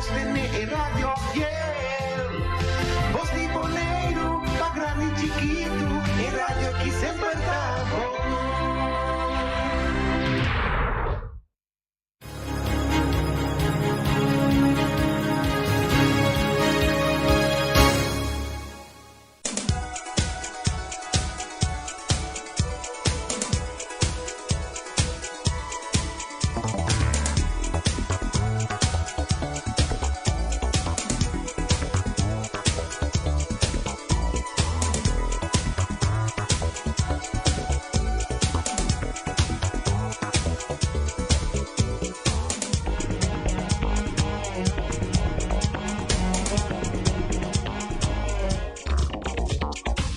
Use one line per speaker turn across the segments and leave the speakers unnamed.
Sostene e radio fiel. Bos di Boneiru, pa grandi chikitu, e radio ki semper ta bon.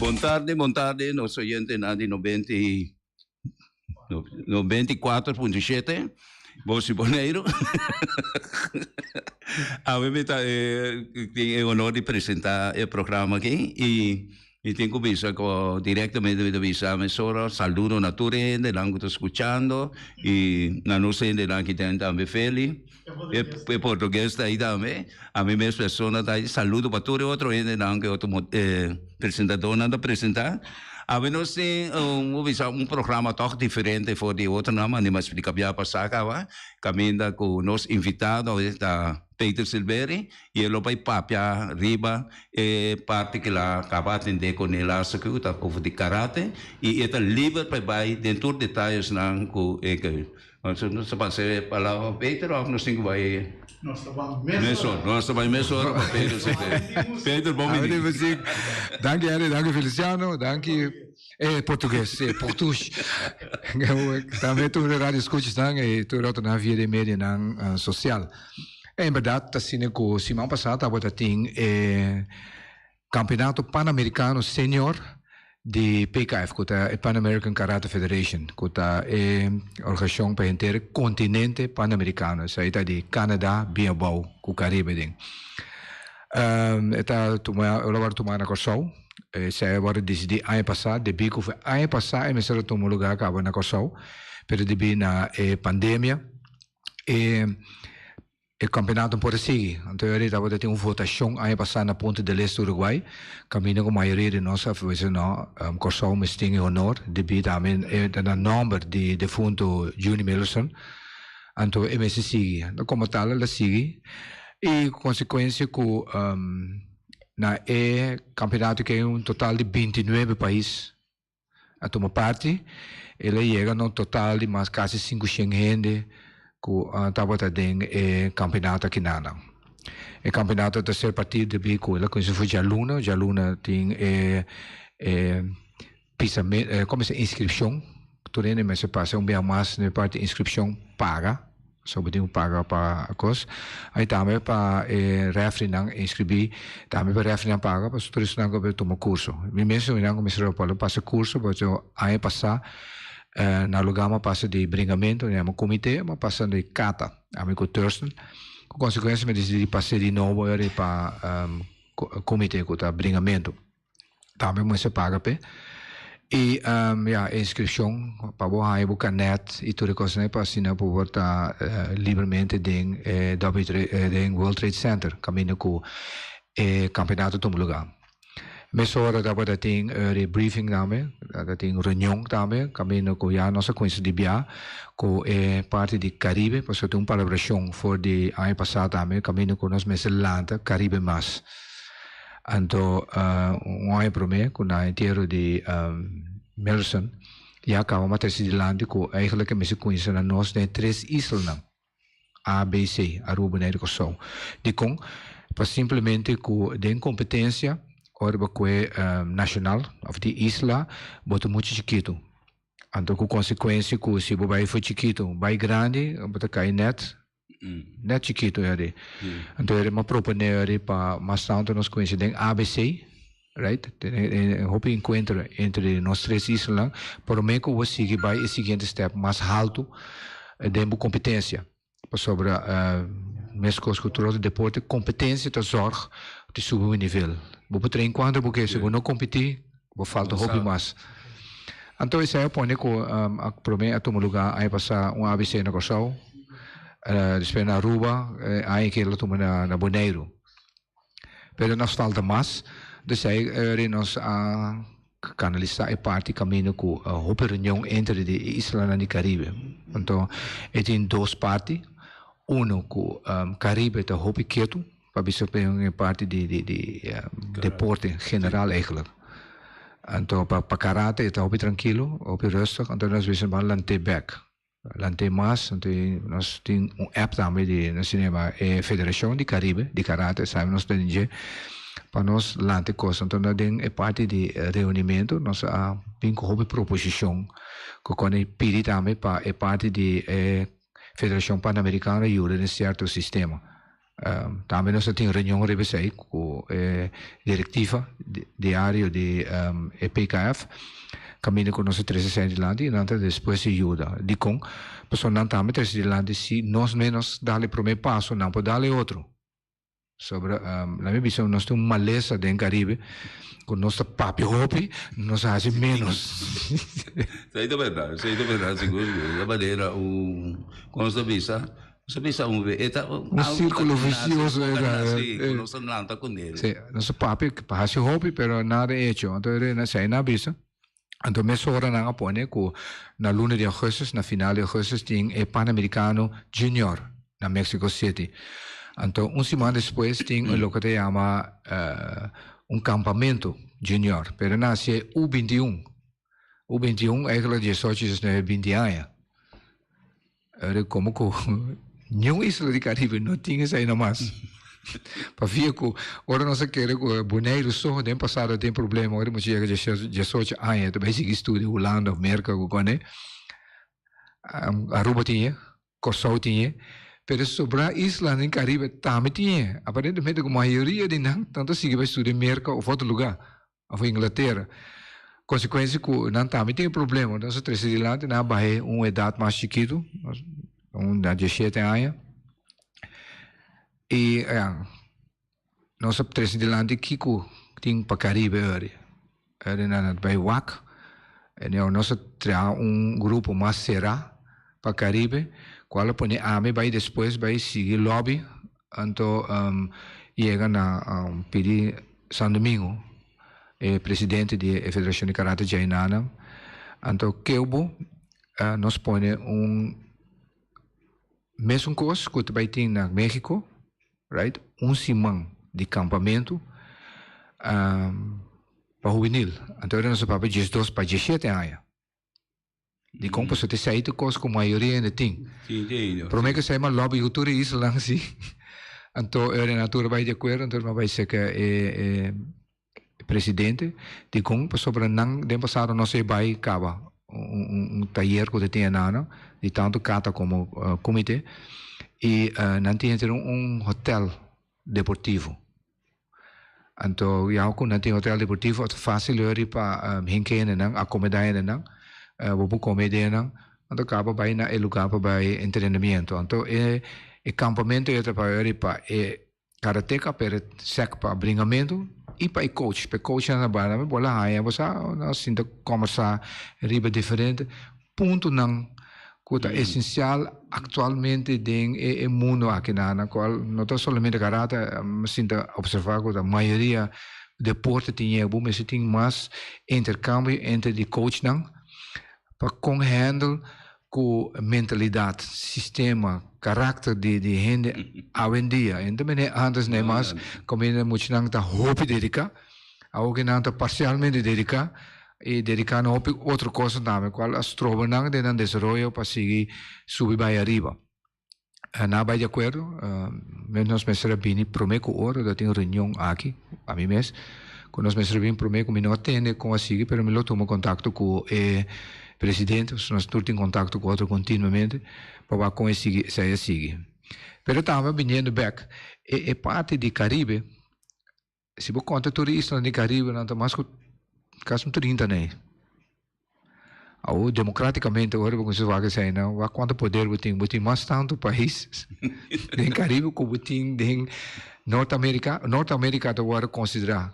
Bon tarde, bon tarde, nos oyentenan di 90 y 94.7, Voz di Boneiru. Awe mi ta tin e honor di presenta e programa aki y mi tin cu bisa cu directamente mi ta bisa mesora saludo na tur e hendenan cu ta scuchando y na nos hendenan aki den tambe Feli. E portugues ta ahí tambe. Ami mes persona ta ahí. Saludo pa tur e otro hendenan ku e otro presentadornan ta presentá. Awe nos tin un bo bisa un programa tòg diferente for di otronan, mane mi a splika bia pasá kaba, kaminda ku nos invitado awe ta Peter Silberie i e lo bai papia riba e parti ku el a kaba atendé kuné laatste ku ta over di karate i e ta liber pa e bai den tur detayesnan ku e ke. Nos ta pasa e palabra pa Peter of nos tin ku bai
Nos ta bai mesora.
Nos ta bai mesora pa Peter Silverio. Peter, bon bini.
Danki Harry, danki Feliciano, danki eh portugues, eh portush. Tambe tur e radio escuchasnan e tur otronan via de medianan social. En berdad ta asina ku siman pasa tabata tin e Campeonato Panamericano Senior di PKF, cu ta e Pan American Karate Federation, cu ta e organisacion pa henter e continente Panamericano, esai ta di Canada bien abou cu Caribe den. E ta tuma, e lo worde tuma na Corsou, esai a worde decidi aña pasa, debi cu aña pasa e mester a tuma lugar caba na Corsou, pero debi na e pandemia e. E kampeonato no por a sigui. Anto e tabata tin un votashon aña pasá na Punta del Este, Uruguay, kaminda ku mayoria di nos a bisa no, Kòrsou mester tin e honor debí tambe na nòmber di defunto Juni Millerson. Anto e mester sigui. Anto komo tal el a sigui i konsekuensia ku na e kampeonato ke un total di bintinuebe pais a tuma parti. El a yega na un total di mas kasi sinkushen hende ku tabata den e kampeonato akinanan. E kampeonato ta ser partí debí ku el a kuminsá for djaluna. Djaluna tin e e pisa komo se inskripshon. Tur hende mester pasa un bia mas na e parti inskripshon paga. So bo tin ku paga pa kos. Ai tambe pa e refrinan inskribí, tambe pa refrinan paga pasobra tur esnan ku a tuma kurso. Mi mes mi nan ku mester a pasa kurso pasobra aña pasá na lugá mi a pasa di bringamentu, mi yama komité, mi a pasa di kata, ami ku Thurston. Ku konsekuensia mi a disidí di pas'é di nobo eri pa komité ku ta bringamentu. Tambe mester paga p'e. I ya, e inskripshon pa bo haña bo karnèt i tur e kosnan pa asina bo por ta libremente den e den World Trade Center kaminda ku e kampeonato tuma lugá. Mesora tabata tin e briefing tambe, tabata tin reunion tambe kaminda ku ya nos a kuminsá di bia ku e parti di Karibe pasobra tin un palabrashon for di aña pasá tambe kaminda ku nos mester lanta Karibe mas. Anto un aña promé ku na entiero di Millerson ya kaba m'a trese dilanti ku eigenlijk e mester kuminsá na nos den e tres islanan, A, B, C, Aruba, Boneiru i Kòrsou. Dikon? Pa simplemente ku den kompetensia ora bo kue nashonal òf di isla bo ta muchu chikitu. Anto ku konsekuensia ku si bo bai for chikitu bai grandi bo ta kai nèt Net chikitu eri. Anto eri m'a proponé eri pa mas tantu nos kuminsá den ABC, right? Tene hopi enkuentro entre nos tres islanan promé ku bo sigui bai e siguiente step mas haltu den bo kompetensia. Pasobra meskos ku tur otro deporte, kompetensia ta zòrg di subi bo nivel. Bo por train kuantu bo ke, si bo no kompetí bo falta hopi mas. Anto esei a pone ku a promé a tuma lugá aña pasá un ABC na Kòrsou. Despues na Aruba, e aña aki lo tuma na Boneiru. Pero nos falta mas, dus ei nos a kanalisá e parti kaminda ku hopi reunion entre di e islanan di Karibe. Anto e tin dos parti, uno ku Karibe ta hopi ketu, pa bisa den e parti di di deporte general eigenlijk. Anto pa karate e ta hopi trankilo, hopi rustig, anto nos bisa ban lant'é bèk. Lant'é mas, anto nos tin un app tambe di nos tin yama e Federashon di Karibe di Karate, esaki nos ta den dje pa nos lanta e kos. Anto na den e parti di reunimentu nos a bin ku hopi proposishon ku kòne pidi tambe pa e parti di e Federashon Panamerikano yuda den sierto sistema. Tambe nos a tin reunion riba esei ku e direktiva diario di e PKF kaminda ku nos a trese esei dilanti i nan ta despues di yuda. Dikon? Pasobra nan tambe trese dilanti si nos menos dal e prome paso nan por dal e otro. Sobra laat mi bisa nos tin un malesa den Karibe ku nos ta papia hopi nos a hasi menos.
Esei ta bèrdat, esei ta bèrdat sigur sigur. E manera un kon nos ta bisa Nos a bisa un be, e ta
Un círculo vicioso e ta.
Sí, cu nos a lanta cu nel.
Sí, nos a papia pa haci hopi, pero nada hecho. Anto e rei esei nan a bisa. Anto mesora nan a pone cu na luna di augustus, na final di augustus, tin e Panamericano Junior na Mexico City. Anto un siman despues tin loke ta yama un campamento junior, pero nan a haci U 21. U 21 eigenlijk 18, 19, 20 aña. Ora como cu niun isla di Caribe no tin esai nomas. Pafia cu ora nos a kere cu Boneiru so den pasado tin problema, ora mucha yega diesocho aña ta bay sigui studia Hulanda of Merca cu cone. Aruba tin e, Corsou tin e, pero sobra islanan den Caribe tambe tin e. Aparentemente cu mayoria di nan nan ta sigui bay studia Merca of otro lugar. Of Inglatera. Konsekuensia ku nan tambe tin e problema. Nos a trese dilanti, nan a bah'é un edat mas chikitu, un na dieshete aña. I ya, nos a trese dilanti kiko tin pa Karibe ori. Ori nan a bai wak. I nos a traha un grupo mas será pa Karibe, kual a pone ami bai despues bai sigui lobby. Anto yega na pidi San Domingo, e presidente di e Federacion di Karate Djainana, anto keubo nos pone un mesun kos ku ta bai tin na Mexico, right, un siman di kampamentu pa hubenil. Anto ora nos a papia diesdos pa diesshete aña. Dikon pasobra ta esei ta kos ku mayoria hende tin. Promé ku esei m'a lòbi ku tur e islanan si. Anto e ora tur a bai di akuerdo, anto m'a bai seka e e presidente. Dikon pasobra nan den pasado no sa e bai kaba un un tayer ku ta tin anana di tantu kata komo komite i nan tin henter un hotel deportivo. Anto ya ku nan tin hotel deportivo a ta fácil hori pa hinka hendenan, akomodá hendenan, bo por kome den nan, anto kaba bai na e lugá pa bai entrenamiento. Anto e e kampamento ei ta pa hori pa e karateka, pero sèk pa bringamentu i pa e coach. Pa e coachnan ta bai bo la haña bo sa nan sinta kòmbersá riba diferente puntonan ku ta esensial aktualmente den e e mundo aki na na kual no ta solamente karate, mi sinta opservá ku ta mayoria deporte tin yega bo mester tin mas interkambio entre di coachnan pa kon handle ku mentalidat, sistema, karakter di di hende awendia. E no ta mene antes nei mas kaminda muchanan ta hopi dediká, awor ku nan ta parsialmente dediká. I dediká na hopi otro kosnan tambe kual a stroba nan den nan desaroyo pa sigui subi bai ariba. Nan a bai di akuerdo, nos mester a bini promé ku ora ta tin reunion aki, ami mes, ku nos mester a bini promé ku mi no a tende kon a sigui pero mi lo tuma kontakto ku e presidente pasobra nos tur tin kontakto ku otro kontinuamente pa wak kon e sigui esei a sigui. Pero tambe biniendo bèk e parti di Karibe. Si bo konta tur e islanan di Karibe nan ta mas ku kasi un 30 nei. Awor demokratikamente ora bo kuminsá wak esei nan wak kuantu poder bo tin. Bo tin mas tantu pais den Karibe ku bo tin den Nort Amerika. Nort Amerika ta wòrdu konsiderá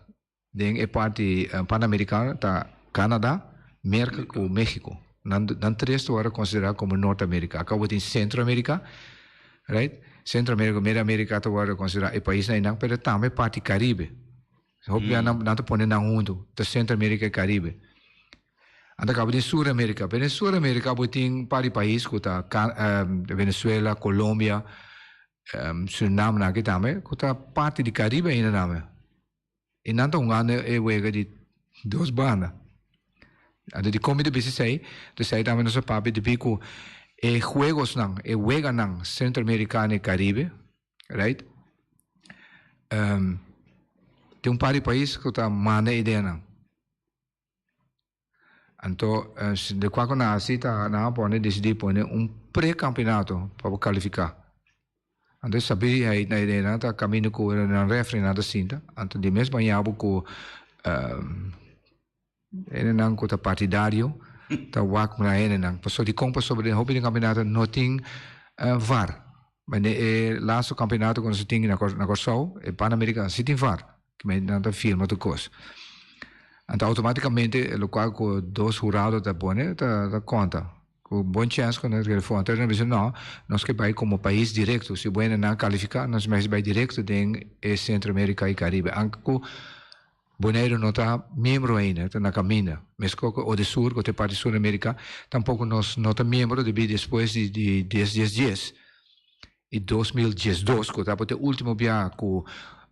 den e parti Panamerikano ta Kanada, Merka ku Mexico. Nan nan tres ta wòrdu konsiderá komo Nort Amerika. Akaba bo tin Sentro Amerika. Right? Centro America, Medio America ta wòrdu konsiderá e paisnan einan, pero tambe parti Caribe. Hopi bia nan nan ta pone nan huntu, ta Centro America i Caribe. Anto kaba den Sur America, pero den Sur America bo tin un par di pais ku ta Venezuela, Colombia, Suriname nan aki tambe, ku ta parti di Caribe ainda tambe. I nan ta hungando e wega di dos banda. Anto dikon mi ta bisa esei? Esei tambe nos a papia debí ku e juegosnan, e weganan Centro Americano i Caribe, right? Tin un par di pais ku ta manda e ideanan. Anto de kua ku nan hasi ta nan a pone disidí pone un pre-kampeonato pa bo kalifiká. Anto e sabí ei na e nan ta kaminda ku nan refri nan ta sinta. Anto di mes baña bo ku hendenan ku ta partidario ta wak na hendenan. Pasobra dikon? Pasobra den hopi di kampeonato no tin var. Ma den e laatste kampeonato ku nos tin na Kòrsou, e Panamericano, si tin var. Nan ta firma tur kos. Anto automaticamente locual cu dos hurado ta pone ta ta conta. Cu bon chens cu nan telefon. Anto nan bisa no, nos ke bay como pais directo. Si bueno nan califica nos mester bay directo den e Centro America y Caribe. Anke cu Boneiru no ta miembro ainda, ta na caminda. Mesco cu Odesur cu ta e parti Sur America tampoco nos no ta miembro debi despues di di dies dies dies. I 2012 ku tabata e ultimo bia ku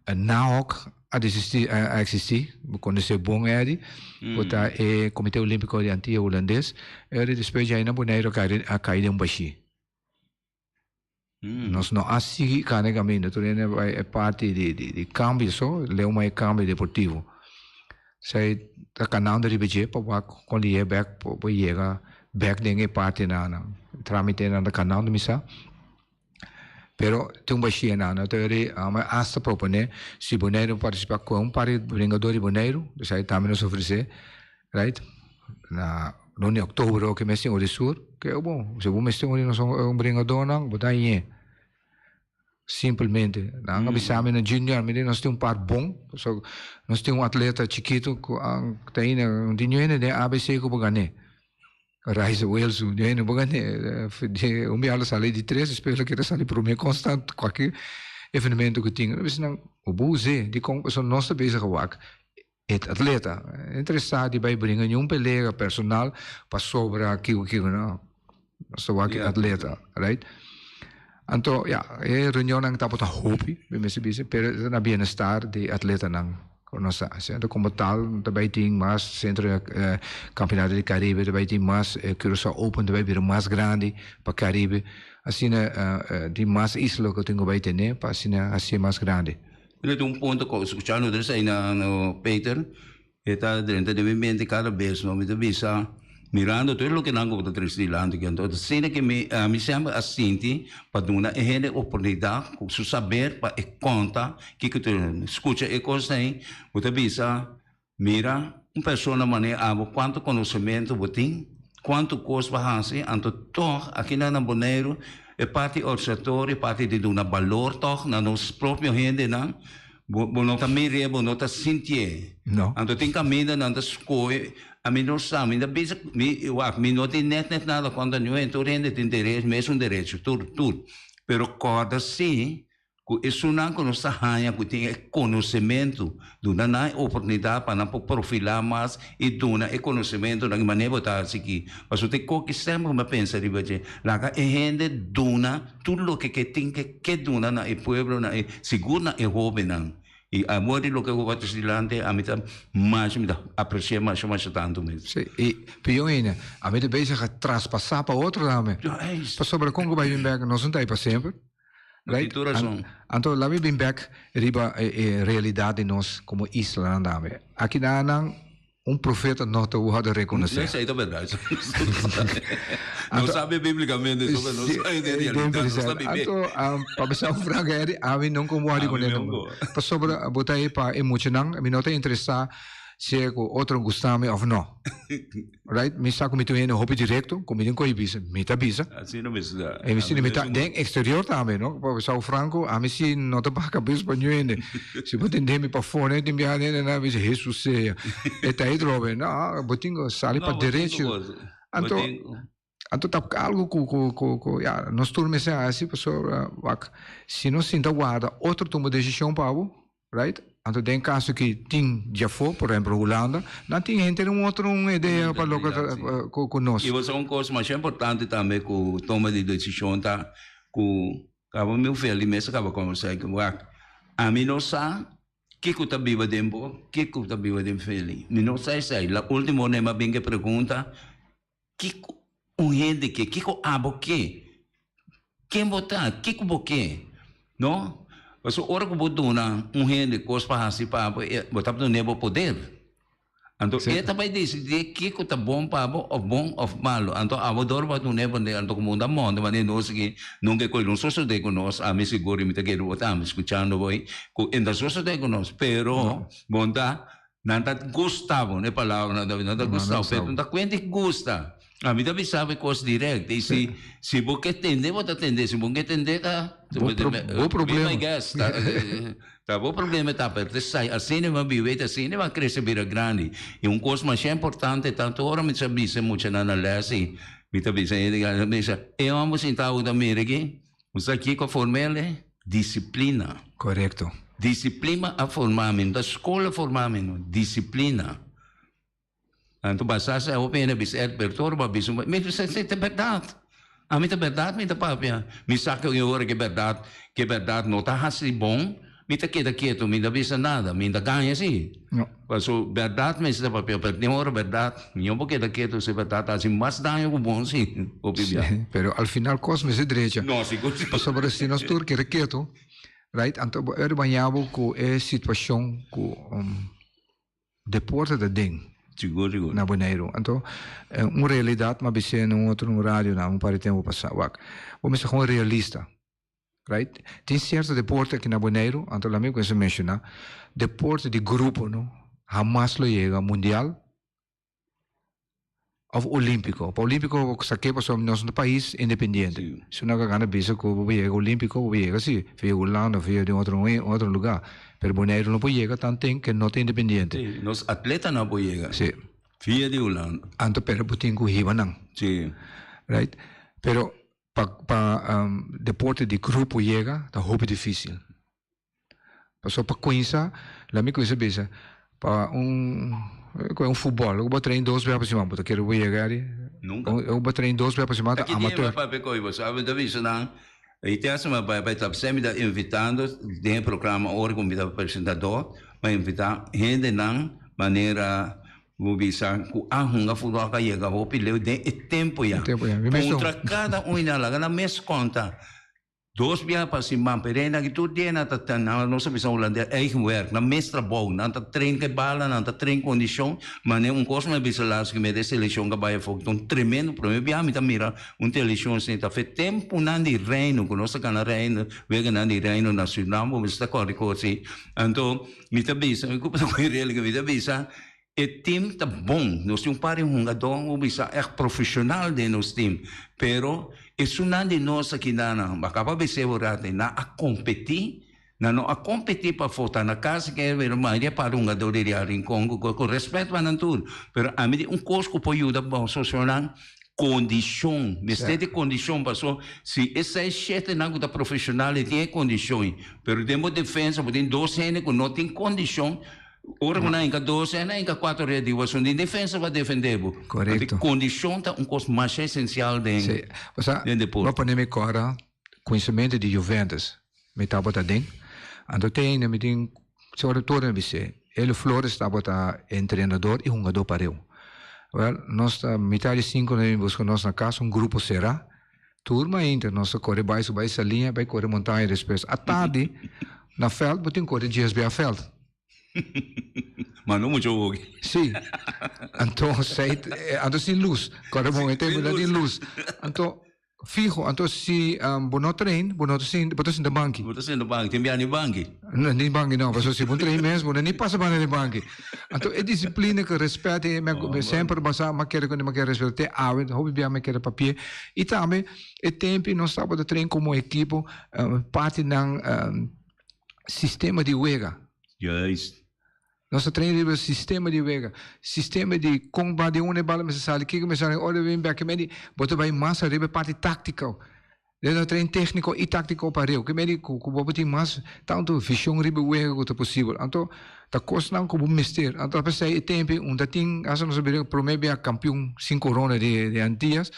NAOC a desisti a existi, bo konosé bon Eddy, ku ta e Komité Olímpiko di Antia Hulandes, Eddy despues djai na Boneiru a kai a kai den un bashí. Nos no a sigui kana e kaminda, tur hende a bai e parti di di kambio so, leu mas e kambio deportivo. Esei ta kanando riba dje pa wak kon lihe bek por yega bek den e partinan. Tramitenan ta kanando mi sa. Pero tin un bashia nan. No ta weri amo hasta proponé si Boneiru partisipa ku un par di bringador di Boneiru, esei tambe nos ofresé, right? Na luna di oktober oke mes tin Odesur, ke bon, si bo mester un di nos bringadornan bo ta hañ'é. Simpelmente. Nan a bisa mi na junior, mi di nos tin un par bon, pasobra nos tin un atleta chikitu ku a ta ainda no tin niun hende den ABC ku por gan'é. Raiza Wilson, niun hende por gan'é. Un biaha lo sali di tres, despues lo keda sali promé konstant kualke evenemento ku tin. Mi bisa nan, bo por us'é, dikon? Pasobra nos ta bezig a wak e atleta interesá di bai bringa niun pelea personal pasobra kiko kiko no. Nos ta wak e atleta, right? Anto, ya, e reunionnan tabata hopi, mi mester bisa, pero e ta na bienestar di e atletanan ku nos ta hasi. Anto komo tal ta bai tin mas sentro Kampionato di Karibe, ta bai tin mas Curaçao Open ta bai bira mas grandi pa Karibe. Asina tin mas isla ku tin ku bai tene pa asina hasié mas grandi.
Mira tin un punto cu escuchando otro esey na no Peter e ta drenta den mi mente cada bes no mi ta bisa mirando tur loke nan cu ta trece dilanti aki anto asina ke mi ami semper a sinti pa duna e hende oportunidad cu su saber pa e conta kico ta scucha e cosnan bo ta bisa Mira un persona manera abo cuanto conocemento bo tin, cuanto cos bo a haci, anto tog aki na Boneiru e parti observatorio, e parti di duna balor tog na nos propio hendenan, bo bo no ta mir'é, bo no ta sintié.
No.
Anto tin caminda nan ta scohe, ami no sa, mi ta bisa, mi wak, mi no tin net net nada contra niun hende, tur hende tin derecho, mesun derecho, tur, tur. Pero corda si Ku esunnan ku nos ta haña ku tin e konosementu, duna nan e oportunidat pa nan por profilá mas i duna e konosementunan i manera bo ta hasi aki. Pasobra ta e koki semper ku mi a pensa riba dje, laga e hende duna tur loke ke tin ke ke duna na e pueblo, na e sigur na e hóbennan. I amor di loke ku bo a trese dilanti ami ta masha mi ta apresiá masha masha tantu mes.
Sí, i pion ainda, ami ta bezig a traspasá pa otro tambe. Pasobra kon ku bai bin bèk nos no ta ei pa semper.
Right? Tin tur razon.
Anto laat mi bin bek riba e realidad di nos como islanan tambe. Aki na nan un profeta no ta wordo reconoce.
No, esey ta berdad. No sabe biblicamente, so no sabe den realidad, no sabe be.
Anto, pa bisa un franco Eddie, ami nunca un wordo con Pasobra bo ta ey pa e muchanan, mi no ta interesa si e cu otro gusta mi of no. Right? Mi sa ku mi ta un hende hopi direkto, ku mi tin kohe bisa, mi ta bisa.
Asina mes
ta. E mi si mi ta den exterior tambe, no? Pa bisa franco, ami si no ta baha kabes pa niun hende. Si bo tende mi pafó, ne tin biaha hende nan bisa Hesus sea. E ta ei drobe. No, bo tin ku sali pa derecho. Anto. Anto ta algo ku ku ku ku ya nos tur mester hasi pasobra wak si nos sinta warda otro tuma desishon pa bo right anto den kaso ki tin djafó por ehempel Hulanda nan tin henter un otro un idea pa loke ta ku ku nos.
I bo sa un kos masha importante tambe ku toma di desishon ta ku kaba mi Ofelia mes a kaba kombersá ku wak ami no sa Kiko ta biba den bo? Kiko ta biba den Feli? Mi no sa esei. La ultimo ora mi a bin ku e pregunta, Kiko un hende ke? Kiko abo ke? Ken bo ta? Kiko bo ke? No? Pasobra ora ku bo duna un hende kos pa hasi pa bo, bo ta dun'é bo poder. Anto e ta bai disidí kiko ta bon pa bo òf bon òf malu. Anto abo dor bo a dun'é bo anto ku mundu a monta manera nos aki nunka e kos no sosodé ku nos. Ami sigur i mi ta kere bo tambe skuchando bo ei ku e no ta sosodé ku nos. Pero bo ta nan ta gusta bo, e palabra nan ta bisa nan ta gusta bo pero no ta kuenta di gusta. Ami ta bisa bo e kos dirèkt i si si bo ke tende bo ta tende si bo no ke tende ta
Bo
be my guest. Ta bo problema ta pero ta sai asina mi a biba i ta asina mi a crece bira grandi i un cos masha importante ta tur ora mi ta bisa e muchanan na les i mi ta bisa e mi ta bisa e homber sinta bo ta mira aki bo sa kico a forma el e? Disciplina.
Corecto.
Disciplima a forma mi no ta school a forma mi no disciplina. Anto basa sa hopi hende a bisa Ed Bertoro bo a bisa mi bisa si ta berdad ami ta berdad mi ta papia mi sa ke un ora ke berdad ke berdad no ta hasi bon mi ta keda keto mi no ta bisa nada mi ta gaña si paso berdad mester ta papia pero tin ora berdad mi no por keda keto si berdad ta hasi mas daño ku bon si hopi bia.
Pero al final kos mester drecha
no sigur si
pasobra si nos tur keda keto right anto bo e baña bo ku e situacion ku. Deporte ta den
Sigur, sigur.
na Boneiru. Anto, un realidat m'a bis'é na un otro un radio na un par di tempu pasá. Wak, bo mester gewoon realista, right? Tin sierto deporte aki na Boneiru, anto laat mi kuminsá menshoná, deporte di grupo no hamas lo yega mundial Of Olimpico. Pa Olimpico bo sa ke pasobra nos no ta pais independiente. Si un a gana bisa ku bo por yega Olimpico, bo por yega si, via Hulanda of via den otro otro luga. Pero Boneiru no por yega tanten ke no ta independiente.
Si, nos atletanan por yega.
Si.
Via di Hulanda.
Anto pero bo tin ku hiba nan.
Si.
Right? Pero pa pa deporte di grupo yega ta hopi dificil. Pasobra pa kuinsa, laat mi kuinsa bisa, pa un koe un futbol, bo train dos bia pa siman, bo ta kere bo yega eri?
Nunka.
Bo train dos bia pa siman ta
Aki dia
amateur.
mi papia koe bo sa, mi ta bisa nan, i te hasta mi bai bai ta mi ta invitando den e programa ora ku mi ta presentador, mi a invita hendenan manera bo bisa ku a hunga futbol ka yega hopi leu den e tempo ya.
Tempo ya. Mi mes
Puntra kada un nan laga nan mes konta. Dos biaha pa siman, pero e aki tur dia nan ta nan nos a bisa hulandes eigen werk, nan mes trabou, nan ta train ku e bala, nan ta train kondishon, manera un kos mi a bisa laatst ku mi e selekshon ku a bai afó, ta un tremendo, prome biaha mi ta mira un televishon asina, ta fe tempunan di reino ku nos ta gana reino, weganan di reino na Surinam, bo mester ta kòrda kos así, anto mi ta bisa, mi ta mi ta bisa E team ta bon, nos tin un par di hungadó bo bisa ègt profeshonal den nos team, pero esunnan di nos aki nan nan a kaba bis'é bo rato nan a kompetí, nan no a kompetí pafó, ta na kas ke pero mayoria par di hungadó di Real Rincon ku ku rèspèt pa nan tur, pero ami di un kos ku por yuda boso sonan kondishon, mester di kondishon paso si e seis shetenan ku ta profeshonal e tin e kondishon, pero den bo defensa bo tin dos hende ku no tin kondishon. Ora ku nan hinka dos en nan hinka kuater red di wasun di defensa pa defende bo.
Korekto.
Anto kondishon ta un kos masha esensial den
Sí. Osea,
den deporte.
bo pone mi kòrda kuminsamentu di Juventus mi tabata aden. Anto te ainda mi tin sobre todo mi bis'é, Elio Flores tabata entrenador i hungadó pareu. Wèl, nos ta mitad di sinku nos a bin buska nos na kas, un grupo será. Tur mainta nos ta kore bai su bai Saliña bai kore montaña despues. Atardi na vèlt bo tin kore djes bia vèlt.
Ma no mucho hopi.
Sí. Anto sei, anto sin luz. Kore bon e tempo no tin luz. Anto fiho, anto si bo no train, bo no ta sin, bo ta sinta banki.
Bo ta sinta banki, tin bia ni banki.
No, ni banki no, pasobra si bo train mes, bo no ni pasa banda di banki. Anto e disiplina ku respet e mi semper basa mi a kere ku mi a kere respeta te awe, hopi bia mi a kere papia. I tambe e tempo nos tabata train komo ekipo, parti nan sistema di wega.
Juist.
Nos ta train riba sistema di wega, sistema di kon ba di unda e bala mester sali, kiko mester sali, ora e bin bek. Ke medi bo ta bai mas ariba e parti táktiko. Den nos train tékniko i táktiko pareu. Ke medi ku bo por tin mas tantu vishon riba e wega ku ta posibel. Anto ta kosnan ku bo mester. Anto apesei e tempu un ta tin, hasta nos a bira promé bia kampion sin korona di Antias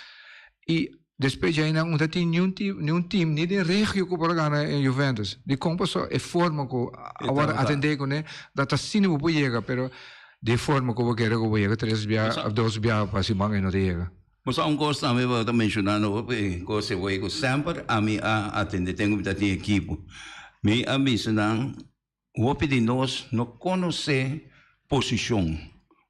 i Despues djei nan un ta tin niun team, niun team ni den regio ku por a gana e Juventus. Dikon? Pasobra e forma ku a wòrdu atendé kuné ta ta asina bo por yega, pero di e forma ku bo kere ku bo yega tres bia òf dos bia pa siman e no ta yega.
Bo sa un kos tambe bo ta menshoná no hopi kos e wei ku semper ami a atendé ten ku mi ta tin ekipo. Mi a bisa nan Hopi di nos no konosé posishon.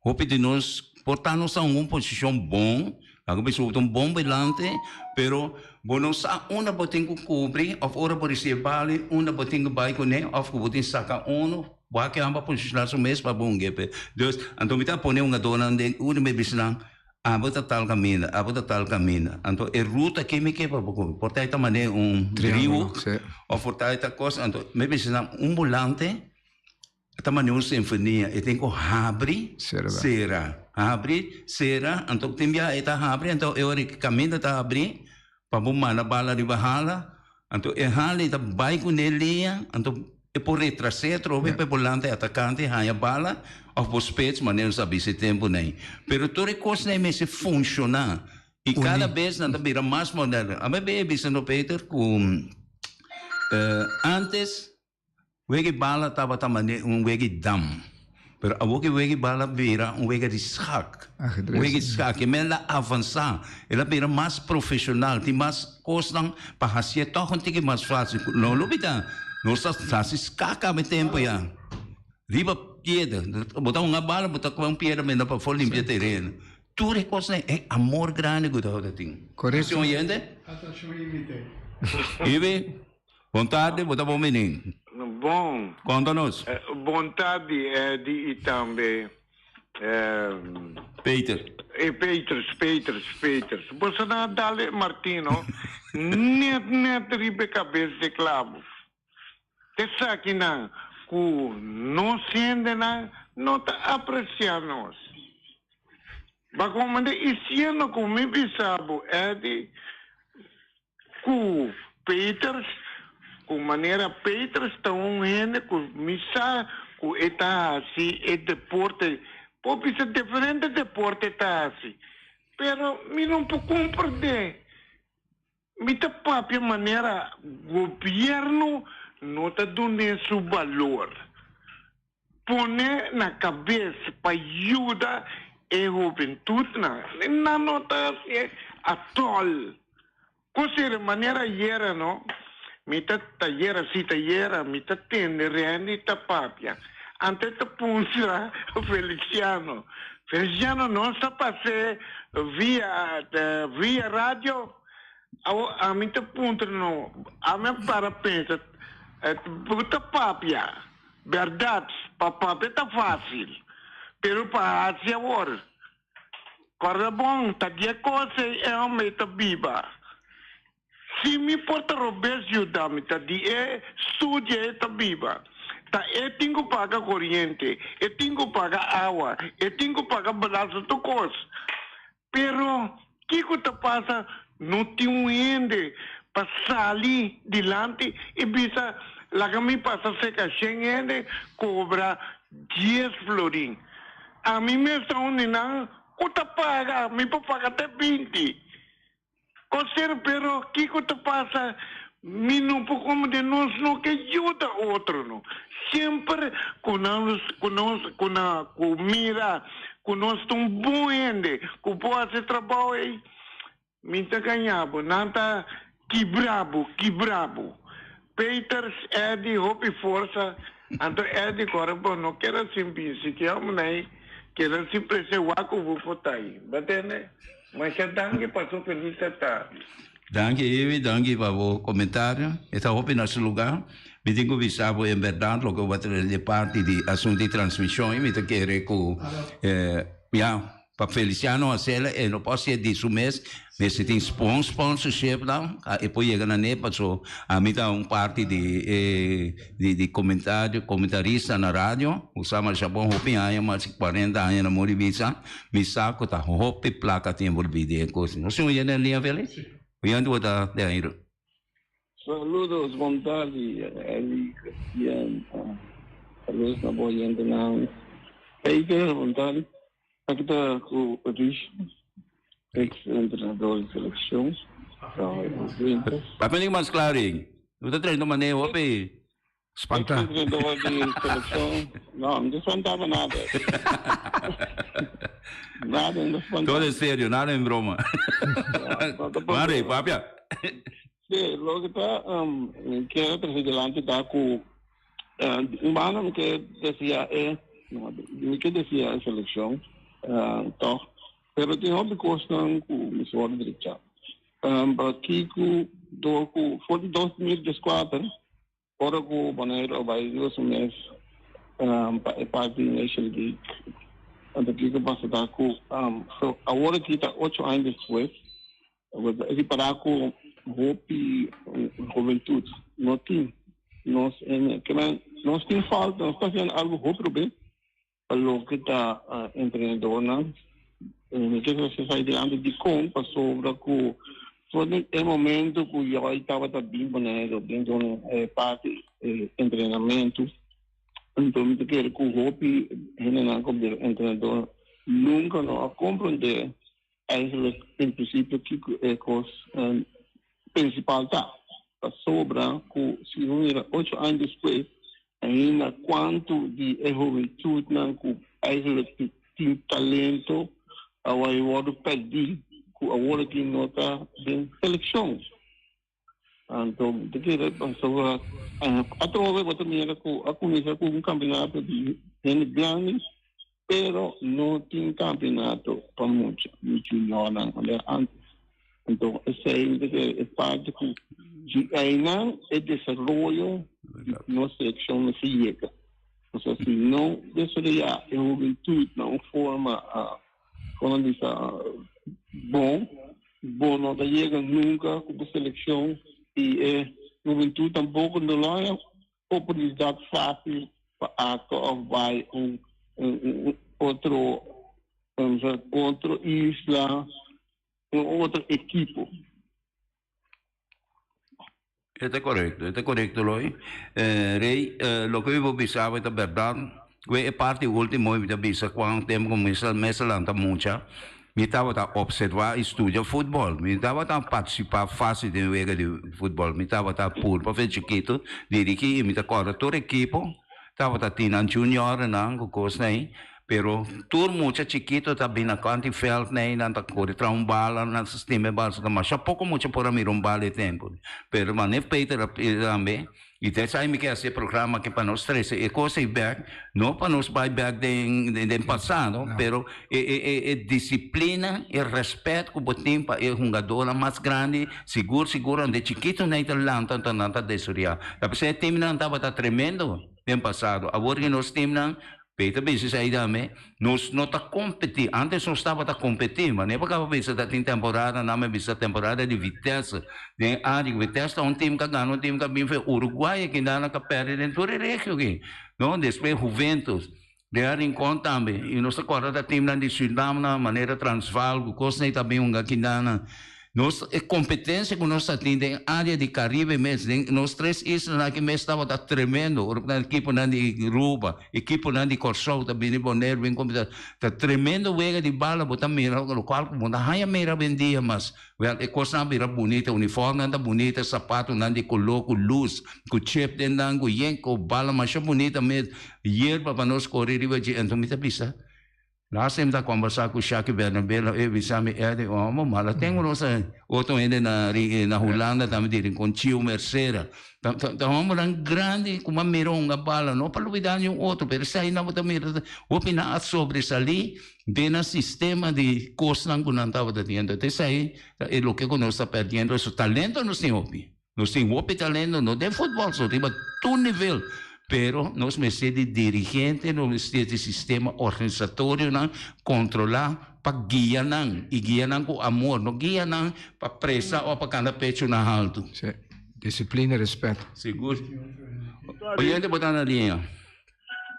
Hopi di nos por ta nos ta un posishon bon, laga bisa bo ta un bon belante, pero bo no sa unda bo tin ku kubri òf ora bo risibí bali unda bo tin ku bai kuné òf ku bo tin saka unu, bo a keda pa posishoná su mes pa bo un gepe. Dus, anto mi ta pone hungadónan den unda mi bisa nan, Abo ta tal kaminda, abo ta tal kaminda. Anto e ruta ke mi ke pa bo kohe, por ta e ta manera un driehoek of por ta e ta kos. Anto mi bisa nan un bolante ta manera un sinfonia, e tin ku habri, sera, habri, sera. Anto tin bia e ta habri, anto e ora e kaminda ta habri pa bo manda bala riba hala. Anto e hala e ta bai kuné liña, anto e por retras'é atrobe pa e bolante atakante haña bala òf bo spits manera nos a bisa e tempu nei. Pero tur e kosnan ei mester funshoná i kada bes nan ta bira mas moderno. Ame be bisa no Peter ku antes Wega di bala tabata manera un wega di dam, pero awor ku e wega di bala bira un wega di skak. Un wega di skak, e men a avansá, el a bira mas profeshonal, tin mas kosnan pa hasié tòg un tiki mas fásil. No lo bida, nos ta hasi skak awe tempu ya, riba piedra, bo ta hunga bala, bo ta kohe un piedra menda pafó limpia tereno. Tur e kosnan e amor grandi ku tabata tin.
Korekto.
Si oyente? Ibi? Bon tardi, bo ta bon bini.
Bon.
Konta nos.
Bon tardi Eddy i tambe
Peter.
E Peters, Peters, Peters. Boso nan a dal e Martino net net riba e kabes di klabu. Esakinan ku nos hendenan no ta apresiá nos. Bakomende i siendo ku mi bisa bo Eddy Ku Peters, ku manera Peters ta un hende ku mi sa ku e ta hasi e deporte, por bisa diferente deporte e ta hasi, pero mi no por komprendé. Mi ta papia manera gobierno no ta dun'é su balor. Pone na kabes pa yuda e hubentutnan. Nan no ta hasié atòl. Kosere manera ayera no, mi ta tayera si tayera mi ta tende Randy ta papia. Anto e ta puntra Feliciano, Feliciano nos ta pas'é via via radio? Awo ami ta puntra no, ami a para pensa, bo ta papia. Berdad, pa papia ta facil, pero pa haci awor. Corda bon, ta di e cos ey e homber ta biba. Si mi por ta robes yuda mi, ta di e studia e ta biba. Ta e tin cu paga coriente, e tin cu paga awa, e tin cu paga belasting, tur cos. Pero kiko ta pasa? No tin un hende pa sali dilanti i bisa, Laga mi pasa serka shen hende kobra dies florin. Ami mes ta un di nan ku ta paga, mi por paga te binti. Koser, pero kiko ta pasa? Mi no por komprende, nos no ke yuda otronan. Semper ku nan ku nos ku nan ku mira ku nos ta un bon hende ku por hasi trabou ei, mi ta gaña bo, nan ta kibra bo, kibra bo. Peters, Eddy, hopi forsa. Anto Eddy kore bo no keda sin bisti, ki homber ei keda sin prese wak ku bo por ta ei. Bo tende? Masha danki pa su feliz tardi.
Danki Ivy, danki pa bo comentario. E ta hopi na su lugar. Mi tin cu bisa bo en berdad loke bo a trece di parti di asunto di transmision y mi ta kere cu ya. Pa Feliciano hacela e no por hacié di su mes, mester tin bon sponsorship nan pa e por yega na ne paso ami ta un parti di e di di comentario comentarista na radio ku sa masha bon hopi aña mas di cuarenta aña na muri bisa mi sa ku ta hopi placa tin envolvi den e cos. Nos tin un yende na liña Felix? Un yende bo ta den aire.
Saludos, bon tardi Elly, Christian, saludos na bo oyentenan. Peter, bon tardi. Aki ta ku Rish, ex entrenador di seleccion.
Papia nik mas klaar ei. No ta trayendo maneho hopi.
Spanta.
Ex entrenador di seleccion. No, no ta spantaba nada. Nada, no ta spanta.
Todo en serio, nada en broma. Mari, papia.
Sí, loke ta mi kier trece dilanti ta ku Un banda mi ke deseá e mi ke deseá e selekshon tòg, pero tin hopi kosnan ku mester wòrdu drechá. Pakiko dor ku for di 2014 ora ku Boneiru a bai riba su mes pa e parti di Nation League, anto kiko pasa ta ku awor aki ta ocho aña despues Bo ta ripará ku hopi hubentut no tin nos en ke nos tin falta, nos ta hasiendo algu hopi robes pa loke ta entrenadornan. Mi ke sa sa dilanti dikon pasobra ku for di e momento ku Joy tabata bin Boneiru bin duna e parti entrenamentu anto mi ta kere ku hopi hendenan ku bira entrenador nunka no a komprondé Eigenlijk en principio kiko e kos principal ta. Pasobra ku si bo mira ocho aña despues ainda kuantu di e hubentudnan ku eigenlijk tin talento a wòrdu pèrdí ku awor aki no ta den selekshon. Anto mi ta kere pasobra atrobe bo ta mira ku a kuminsá ku un kampionato di hende grandi pero no tin kampionato pa mucha di juniornan manera antes. Anto esei mi ta kere e parti ku di einan e desaroyo di nos selekshon mester yega. Pasobra si no desaroyá e hubentut na un forma Kon a bisa bon, bo no ta yega nunka ku bo selekshon i e hubentut tampoko no lo haña oportunidat fásil pa aktua òf bai un otro otro isla, un otro ekipo.
E ta korekto, e ta korekto Loy. Rey, loke mi por bisa bo ta bèrdat, ku e parti ultimo mi ta bisa kuan tempu ku mi mester lanta mucha, mi tabata opservá i studia futbòl. Mi tabata partisipá fásil den wega di futbòl. Mi tabata purba fe chikitu dirigí i mi ta kòrda tur ekipo tabata tin nan juniornan ku kosnan ei. Pero tur mucha chikito ta bin na kant di veld nei, nan ta kore tra un bala, nan ta stima e bala, so ta masha poko mucha por a mira un bala e tempo. Pero manera Peter a pidi tambe, i ta esai mi ke hasi e programa aki pa nos trese e kos ei bek, no pa nos bai bek den den pasado, pero e e e e disiplina, e rèspèt ku bo tin pa e hungadónan mas grandi, sigur sigur unda e chikito nei ta lanta anto nan ta desoreá. Ta p'esei e timnan tabata tremendo den pasado. Awor ki nos timnan Peter bisa esei tambe, Nos no ta kompetí. Ántes nos tabata kompetí, ma nepa kaba bisa ta tin temporada, nan me bisa temporada di Vitesse. Den área ku Vitesse ta un tim ku a gana un tim ku a bin for Uruguay aki nan a pèrdè den tur e regio aki, no. Despues Juventus, den a Rincon tambe. I nos ta kòrda ta timnan di Surinam nan, manera Transvaal ku kosnan ei ta bin hunga akinan. Nos e competencia cu nos ta tin den area di Caribe mes, den nos tres islanan aki mes tabata tremendo. Ora cu nan equiponan di Aruba, equiponan di Corsou ta bini Bonaire bin competa, ta tremendo wega di bala bo ta mira, locual cu bo no haya mira awendia mas. Wel, e cosnan a bira bunita, uniformnan ta bunita, zapatonan di color cu luz, cu chip den nan, cu yen cu bala masha bunita mes, yerba pa nos core riba dje. Enton mi ta bisa. Last time ta kombersá ku Shaki Bernabela e bisa mi Eddy omo mala tengo nos otro hende na na Hulanda tambe di Rincon Chio Mercera ta ta hombernan grandi ku a mira hunga bala no pa lubida niun otro pero esei nan bo ta mira hopi nan a sobresalí den nan sistema di kosnan ku nan tabata tin entonces esei ta e loke ku nos ta perdiendo eso talento nos tin hopi. Nos tin hopi talento, no den futbol so, riba tur nivel, pero nos mester di dirigente, nos mester di sistema organisatorionan controla. pa guia nan i guia nan ku amor, no guia nan pa presa òf pa kanta pechu na haltu.
Sí. Disiplina i rèspèt.
Sigur. Oyente bo ta na liña.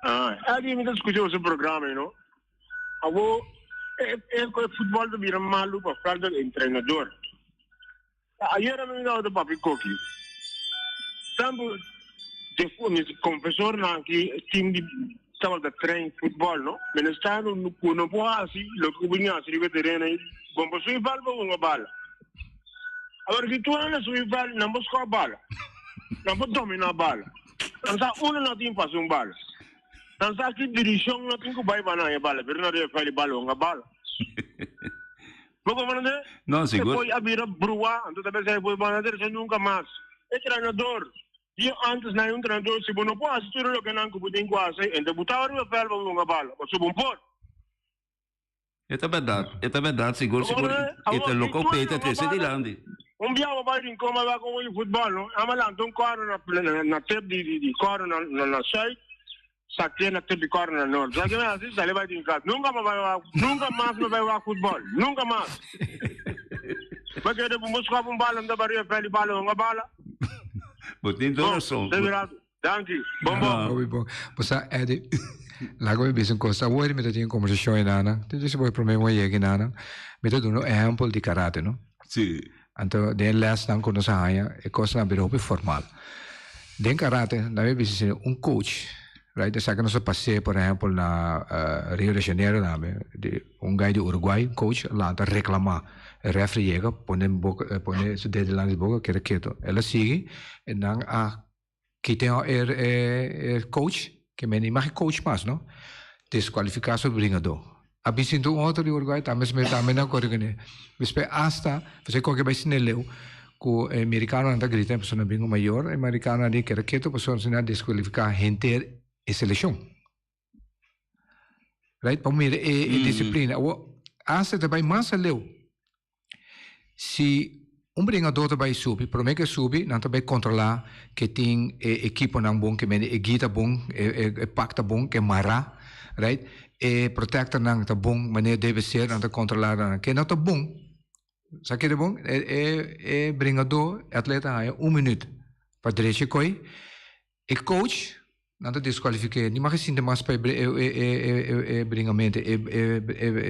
Ah, Eddie, mi ta skucha boso programa, you know. Abo, e, e, e futbol ta bira malu pa falta di entrenador. Ayera mi tabata papia koki. Tempu de mi konfesornan aki team di tabata train futbòl no. Mi no sa ku no por hasi loke ku bo tin hasi riba e tereno ei. Bo por subi bal pa hunga bala. Awor si tur hende subi bal nan por skòp bala. Nan por dominá bala. Nan sa unda nan tin pasa un bala. Nan sa ki dirishon nan tin ku bai pa nan haña bala pero nan ta fèli bala hunga bala. Bo comprende?
No, sigur.
E poi a bira brua, anto ta pensa e poi banda derecha nunca mas. E trenador, dia antes na un trenador, si bo no por haci tur loke nan cu bo tin cu haci, ente bo ta ariba veld pa hunga bala, pasobra bo no por.
E ta berdad, e ta berdad, sigur, sigur. E ta loke cu Peter trece dilanti.
Un bia bo bai Rincon bai wak un futbol, no? Ama lanta un corner na na tep di di corner na na zuid. Saké na tep di kòrner na nort. Sa ke mi hasi? Sali bai den kas. Nunka mi bai wak, nunka mas mi bai wak futbòl. Nunka mas. Mi keda ku bo skòp un bala, mi ta baria fèl di bala hunga bala.
Bo tin tur rason.
Bon, te Danki. Bon bon.
Hopi bon. Bo sa, Eddie, laga mi bisa un kos. Awor mi ta tin un kombersashon einan. Te disi bo e promé bo a yega einan. Mi ta duna un ehèmpel di karate, no?
Si.
Anto den e lèsnan ku nos a haña e kosnan a bira hopi formal. Den karate nan mi bisa si un coach, right, esaki nos a pas'é por ehèmpel na Rio de Janeiro tambe, di un guy di Uruguay, un coach a lanta reklamá, e refri yega pone boka pone su dedo dilanti di boka keda ketu. El a sigui e nan a kita e coach, ke men no mag e coach mas no, deskualifiká su bringadó. A bin sinti un otro di Uruguay tambe esei tambe nan kore kuné. Despues asta pasobra e koke bai sinti leu ku e merikanonan ta grita pasobra nan bin ku mayor e merikanonan di keda ketu pasobra nan a deskualifiká henter e selekshon. Right? Pa mira e disiplina. Awor asta ta bai mas aleu. Si un bringador ta bai subi, prome ke subi nan ta bai kontrolá ke tin e ekiponan bon, ke mende e gi ta bon, e pak ta bon, ke mará, right? E protectornan ta bon manera debe ser, nan ta kontrolá nan. Ke no ta bon, sa ke ta bon? E bringador, e atleta haña un minuut pa drecha e koi. E coach nan ta descualifique ni mag e sinti mas pa e e e bringamente e e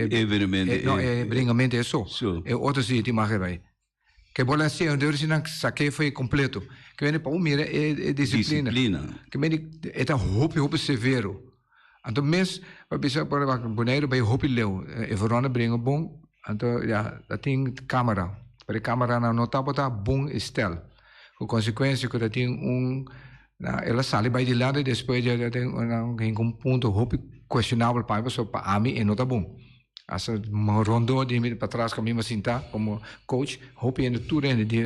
e bringamente
no e bringamente e so e otro si tin mag e bai ke bola si e dor si nan sake fo'i completo ke mende pa bo mira e e disciplina ke mende e ta hopi hopi severo anto mes pa bisa por Boneiru bai hopi leu e Verona bringa bon anto ya ta tin camera pero e camera nan no tabata bon estel. Ku konsekuensia ku ta tin un na el a sali bai dilanti despues dje ta tin un hinka un punto hopi kuestionabel pa mi pasobra pa ami e no ta bon. Hasta rondó di mi patras ku mi a sinta komo coach hopi hende tur hende di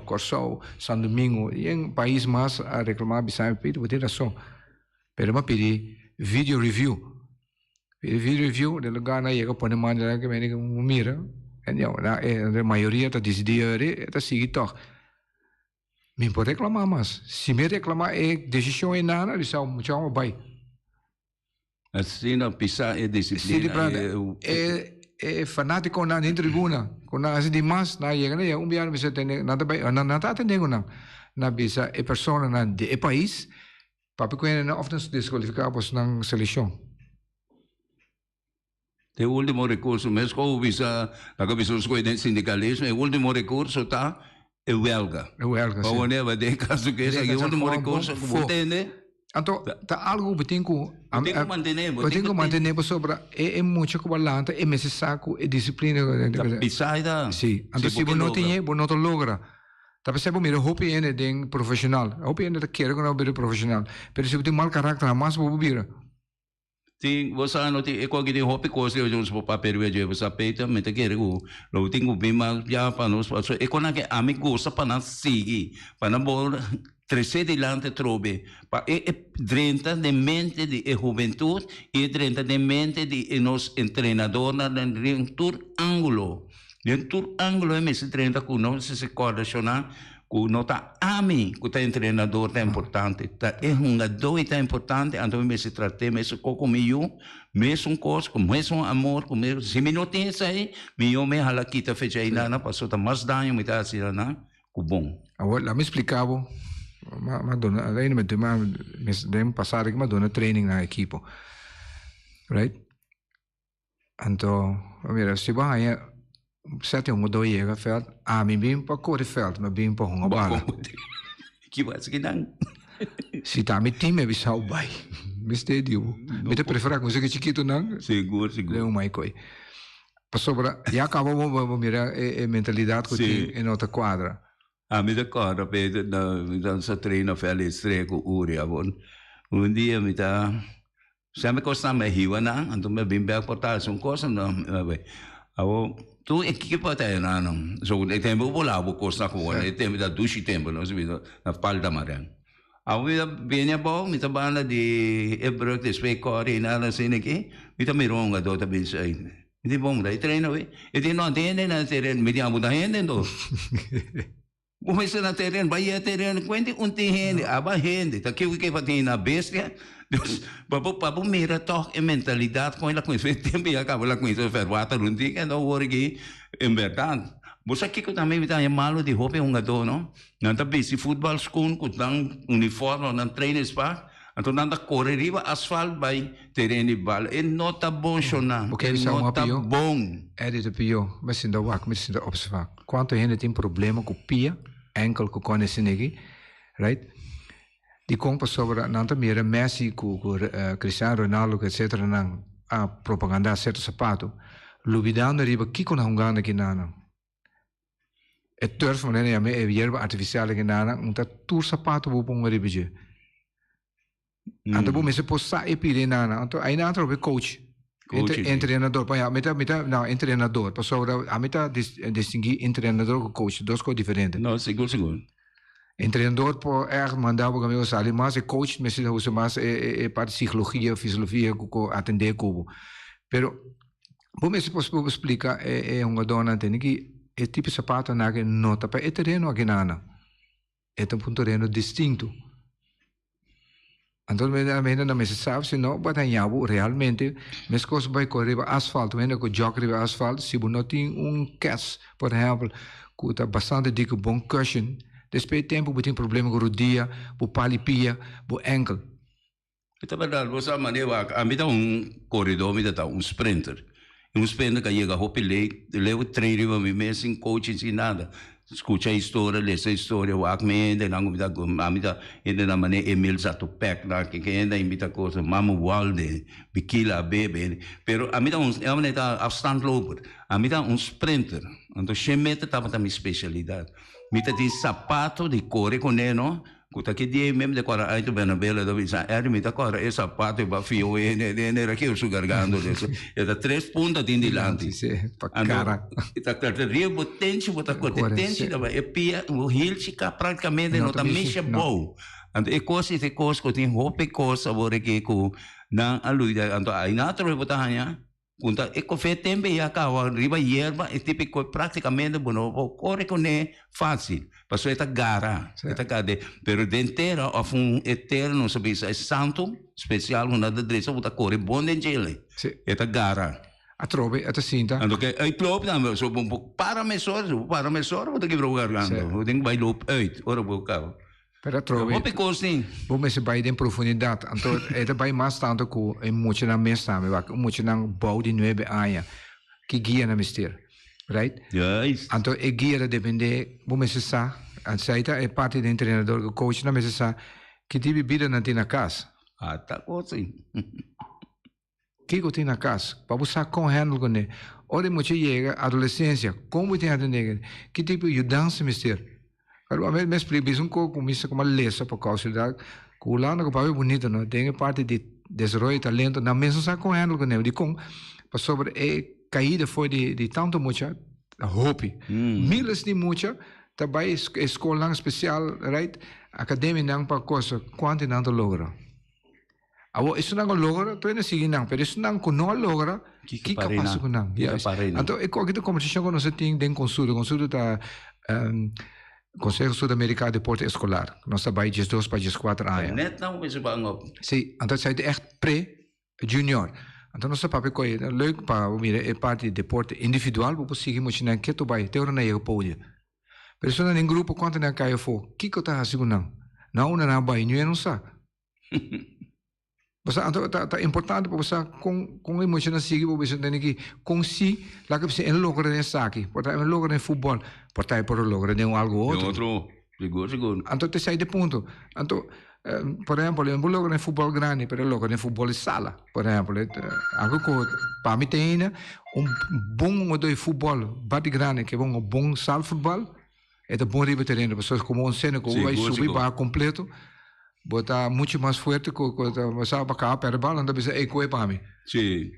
Kòrsou, San Domingo i en pais mas a reklamá bisa mi Peter bo tin rason pero mi a pidi video review. E video review den lugar nan yega pone man dilanti ke mende ku mira en ya na e mayoria ta disidí eri e ta sigui tòg. Mi por reklamá mas. Si mi reklamá e desishon ei nana di sa mucha hòmber bai.
Asina pisa e disiplina.
E e fanátikonan den tribuna ku nan hasi dimas nan a yega nan yega un biaha nan bisa tende nan ta bai nan ta atendé ku nan. Nan bisa e personanan di e pais. Papia ku hende nan of nan deskualifiká bos nan selekshon.
E ultimo rekurso, mes ku bisa laga bisa nos koe den sindikalismo, e ultimo rekurso ta e welga.
E welga, si.
Pa woneba den kaso ku esaki e ultimo rekurso ku bo tende.
Anto ta algu ku bo tin ku.
Bo tin ku mantené.
Bo tin ku mantené pasobra e mucha ku bo a lanta e mester sa ku e disiplina.
Ta pisá ta.
Si, anto si bo no tin e bo no ta logra. Ta p'esei bo mira hopi hende den profesional. Hopi hende ta kere ku nan bira profesional. Pero si bo tin mal karakter hamas bo por bira.
Tin, bo sa no tin e koki tin hopi kos di nos por papia riba dje. Bo sa Peter, mi ta kere ku lo bo tin ku bin mas bia pa nos pasobra e konan ke ami gusta pa nan sigui, pa nan por trese dilanti atrobe, pa e e drenta den mente di e hubentut i e drenta den mente di e nos entrenadornan den tur angulo. Den tur angulo e mester drenta ku nos mester kòrdashona. Ku no ta ami ku ta entrenador ta importante, ta e hungadó i ta importante, anto mi mester trat'é mesun kos ku mi yu, mesun kos, ku mesun amor, ku mesun, si mi no tin esei, mihó mi hala kita fecha einan nan pasobra ta mas daño mi ta hasi na nan ku bon.
Awor, laat mi splika bo, m'a m'a duna, reina mi m'a den pasado aki m'a duna training na ekipo, right? Anto, mira, si bo haña sete hunga do yega veld, ami bin pa kore veld, mi bin pa hunga bala.
Ki bo hasi kinan?
Si ta mi team mi bisa bo bai. Mi stay di bo. Mi ta prefera ku esaki chikitonan.
Sigur, sigur.
Den un mai koi. Pasobra ya kaba bo bo mira e mentalidat ku tin e no ta kuadra.
Ami ta kòrda Peter na mi ta sa train na Valley Estrella ku Uri awor. Un dia mi ta Semper kos nan mi a hiba nan, anto mi a bin bek por ta hasi un kos, anto mi a bai. Awor, tur ekipo ta ayuda nan. So, e tempu bo laba bo kosnan ku bo, e tempu ta dushi tempu, no si na falta maren. Awor mi ta bini abou, mi ta banda di e brug despues e kòri i nada asina aki, mi ta mira un hungadó ta bin sui. Mi di, bon, ta e trainer awe? E di, no, tin hende na e tereno. Mi di, abo ta hende anto? Bo mester na tereno, bai e tereno, kuenti un tin hende, aba hende, ta kiko ke pa tin na bestia? Dus, pa bo, pa bo mira tòg e mentalidat kon el a kuminsá, e tempu ya kaba el a kuminsá verwata rond di, kende awor aki, en bèrdat, bo sa kiko tambe mi ta haña malu di hopi hungadó no? Nan ta bisti futbalskun ku nan uniforme òf nan trainingspak, anto nan ta kore riba asfalt bai tereno di bal, e no ta bon shona, e no ta bon.
Eddie ta pió, mi sinta wak, mi sinta observá. Cuanto hende tin problema cu pia, enkel cu con esey neki, right? Dicon? Pasobra nan ta mira Messi cu cu Cristiano Ronaldo cu etcetera nan a propaganda cierto sapato, lubidando riba kico nan hungando aki nan. E turf manera nan yama e yerba artificial aki nan, un ta tur sapato bo ponga riba dje. Anto bo mester por sa e pidi nan. Anto ahí nan atrobe coach.
Coach, sí.
Entrenador. Pa mi ta, mi ta, no, entrenador. Pasobra ami ta dis, distinguí entrenador ku coach. Dos kos diferente.
No, sigur, sigur.
Entrenador por ègt manda bo kaminda sali mas. E coach mester usa mas e, e, e parti psikologia, fisiología ku ku atendé ku bo. Pero bo mester por por splika e, e hungadónan tene ki e tipo sapatonan aki no ta pa e tereno aki nan. E ta un tereno distinto. Anto mi hende no mester sab si no bo ta haña bo realmente meskos bo bai kore riba asfalt, un hende ku jòk riba asfalt, si bo no tin un kès por ehèmpel ku ta bastante dik ku bon cushion, despues di tempu bo tin problema ku rodia, bo pali pia, bo enkel.
E ta berdad, bo sa manera wak, ami ta un koredó, mi ta ta un sprinter. I un sprinter ka yega hopi lei, leu train riba mi mes sin coaching, sin nada. Skucha historia, lesa historia, wak mi hendenan ku mi ta, ami ta hendenan manera Emil Zatopek nan, ke hende a invita kosa, Mamu Walde, Bikila Abebe, pero ami ta un, ami ta afstandloper, ami ta un sprinter. Anto shen meter tabata mi spesialidat. Mi ta tin sapato di kore kuné no. Ku ta ki dia mem de kòrda ai tu Bernabela ta bisa Ernie mi ta kòrda e sapato e ba fio e ne ne ne rakeo su garganta e ta tres punta tin dilanti
pa kara
e ta kòrda riba bo tenchi bo ta kòrda e tenchi ta bai e pia bo hilchi ka praktikamente no ta misha bou anto e kos e kos ku tin hopi kos awor aki ku nan a luida anto ai nan atrobe bo ta haña. Punta e kofe tempe ya kawa riba yerba e tipiko praktikamente bo no por kore kuné fásil pasobra e ta gara e ta gara pero den tera òf un e tera nos a bisa e santu spesial ku nan ta drecha bo ta kore bon den djele e ta gara.
Atrobe e ta sinta.
Anto ke uitloop tambe so bo para mesora si bo para mesora bo ta kibra bo garganta bo tin ku bai loop uit ora bo kaba.
Pero atrobe.
Hopi kos tin.
Bo mester bai den profundidat. Anto e ta bai mas tantu ku e muchanan mes tambe. Wak un muchanan bou di nuebe aña, ki guia nan mester? Right?
Juist.
Anto e guia ta depende, bo mester sa, esei ta e parti den entrenador ku coachnan mester sa ki tipo di bida nan tin na kas.
Ata kos ei.
Kiko tin na kas? Pa bo sa kon handle kuné. Ora e mucha yega adolesensia, kon bo tin atendé kuné? Ki tipo di yudansa mester? Pero ami mi splika bisa un kos ku mi sa kuma lesa pa kousa ku Hulanda ku papia bunito no den e parti di desaroyo di talento nan mes no sa kon handle kuné. Dikon? Pasobra e kaida for di tantu mucha ta hopi. Miles di mucha ta bai e skolnan spesial, right, akademianan pa kosa, kuantu nan ta logra? Awor, esunnan ku a logra, tur hende sigui nan, pero esunnan ku no a logra,
Kiko
kiko a pasa ku nan?
Kiko
Yes.
pasa nan?
Anto, e koki ta kombersashon ku nos a tin den konsulta. Konsulta ta, um, Consejo Sudamericano de Deporte Escolar. Nos ta bai 12 pa 14 aña.
Net nou is bang op.
Sí, anto esei ta echt pre junior. Anto nos ta papia koe leuk pa bo mira e parti di deporte individual bo por sigui muchanan ketu bai te ora nan yega podio. Pero esun nan den grupo kuantu nan a kai afó? Kiko ta hasi ku nan? Nan unda nan a bai? Niun no sa. Bo sa anto ta ta importante pa bo sa kon kon e muchanan sigui bo bisa tene ki kon si laga bisa e logra den esaki por ta e logra den futbol por ta e por logra den algo
otro. Den otro, sigur sigur.
Anto ta esei de punto. Anto Por ehempel, e no por logra den futbol grandi, pero e logra den futbol di sala. Por ehempel, algo ku pa mi ta hende, un bon hungadó di futbol bati grandi ke un bon sal futbol, e ta bon riba tereno, pasobra komo un seno ku bo bai subi baha kompleto, bo ta muchu mas fuerte ku ku bo sa bo kaba pèrdè bal, nan ta bisa ey kohe pa mi.
Sí.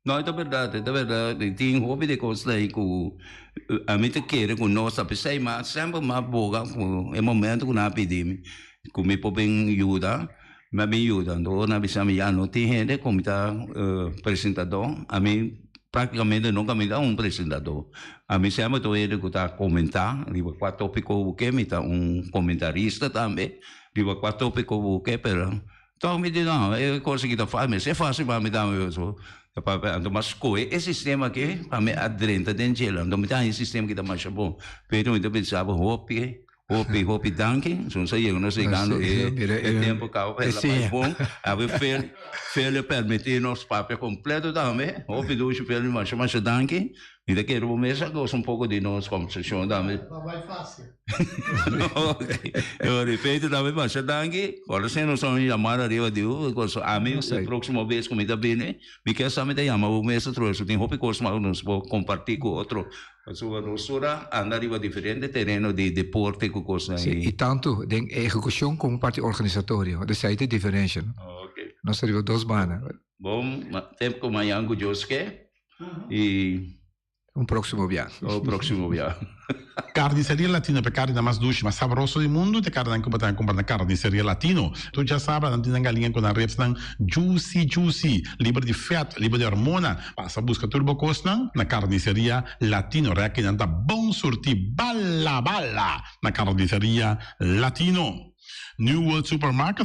No, e ta berdad, e ta berdad. Tin hopi di cos ei cu ami ta kere cu nos ta pesey, ma semper mi a boga cu e momento cu nan a pidi mi cu mi por bin yuda, mi a bin yuda. Anto ora nan a bisa mi ya no tin hende cu mi ta presentador, ami practicamente nunca mi ta un presentador. Ami semper ta un hende cu ta comenta riba cua topico bo ke, mi ta un comentarista tambe riba cua topico bo ke, pero Tòg mi di no, e kos aki ta fásil, mester fásil pa mi tambe pasobra ta papia. Anto mi a skohe e sistema aki pa mi a drenta den djel. Anto mi ta haña e sistema aki ta masha bon. Pero mi ta pensa bo hopi, hopi, hopi danki. Nos a yega, nos a yegando e tempu kaba pa el a bai bon. Awe Fel, Fel a permití nos papia kompleto tambe. Hopi dushi Fel, masha masha danki. Mi ta kere bo mes a gosa un poko di nos kombersashon tambe.
Ta bai fásil.
Ok. Repito tambe masha danki. Ora si nos a yamar ariba di u, pasobra ami e próksimo bes ku mi ta bini, mi kier sa mi ta yama bo mes otro bes. Tin hopi kos mas ku nos por kompartí ku otro. Pasobra nos tur a anda riba diferente tereno di deporte ku kosnan.
Sí, i tantu den e ehekushon komo parti organisatorio. Esei ta e diferensha, no?
Ok.
Nos ta riba dos banda.
Bon, tempu ku mañan ku Dios ke. Y
Un próximo biaha.
Un próximo biaha.
Carniceria Latino pa e carninan mas dushi, mas sabroso di mundu ta e carninan cu bo ta cumpra na Carniceria Latino. Tur djasabra nan tin nan galiña cu nan ribsnan juicy juicy, liber di vet, liber di hormona. Pasa busca tur bo cosnan na Carniceria Latino. Rekinan ta bon surti bala bala na Carniceria Latino. New World Supermarket.